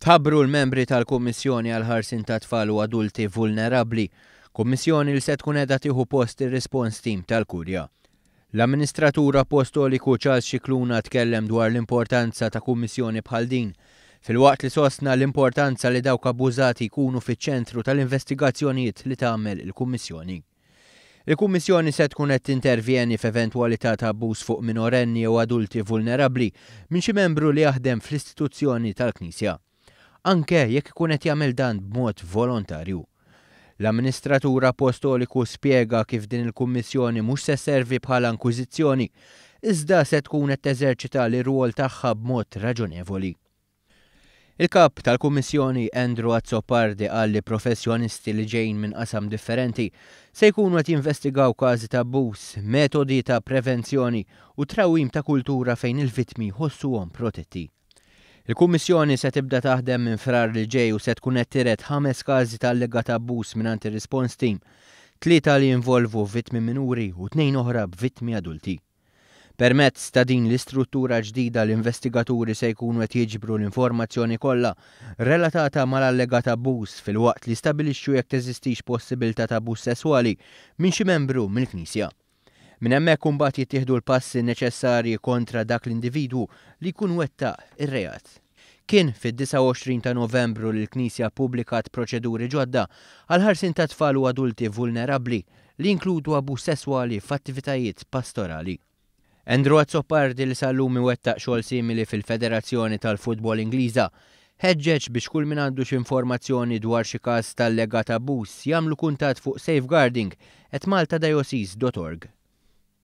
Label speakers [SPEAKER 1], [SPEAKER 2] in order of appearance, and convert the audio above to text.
[SPEAKER 1] Tħabbru l-membri tal-Kummissjoni għall-Ħarsien ta' Tfal u Adulti Vulnerabbli, kummissjoni li se tkun qiegħda tieħu post ir-Response Team tal-Kurja. L-Amministratur Appostoliku Charles Scicluna tkellem dwar l-importanza ta' kummissjoni bħal din, filwaqt li sostna l-importanza li dawk abbużati jkunu fiċ-ċentru tal-investigazzjonijiet li tagħmel il-kummissjoni. Il-Kummissjoni se tkun qed tintervjeni f'eventwalità ta' abbuż fuq minorenni jew adulti vulnerabbli minn xi membru li jaħdem fl-istituzzjoni tal-Knisja. Anke jekk ikun qed jagħmel dan b'mod volontarju. L-Amministratur Appostoliku spjega kif din il-Kummissjoni mhux se sservi bħala inkwiżizzjoni, iżda se tkun qed teżerċita l-irwol tagħha b'mod raġonevoli. Il-Kap tal-Kummissjoni Andrew Azzopardi qal li professjonisti li ġejjin minn qasam differenti se jkunu qed jinvestigaw każi ta' abbuż, metodi ta' prevenzjoni u trawwim ta' kultura fejn il-vittmi jħossuhom protetti. Il-Kummissjoni se tibda taħdem minn Frar li ġej u se tkun qed tiret ħames każi ta' allegat abbuż mingħand ir-Response Team, tlieta li jinvolvu vittmi minuri u tnejn oħra b'vittmi adulti. Permezz ta' din l-istruttura ġdida l-investigaturi se jkunu qed jiġbru l-informazzjoni kollha relatata mal-allegat abbuż filwaqt li jistabilixxu jekk teżistix possibilità ta' abbuż sesswali minn xi membru mill-Knisja. Minn hemmhekk imbagħad jittieħdu l-passi neċessarji kontra dak l-individwu li jkun wettaq ir-reat. Kien fid-29 ta' Novembru li l-Knisja ppubblikat proċeduri ġodda għall-ħarsien ta' tfal u adulti vulnerabbli li jinkludu abbuż sesswali f'attivitajiet pastorali. Andrew Azzopardi li sal-lum iwettaq xogħol simili fil-Federazzjoni tal-Futbol Ingliża, ħeġġeġ biex kull min għandu xi informazzjoni dwar xi każ ta' allegat abbuż jagħmlu kuntatt fuq safeguarding at maltadiocese dot org.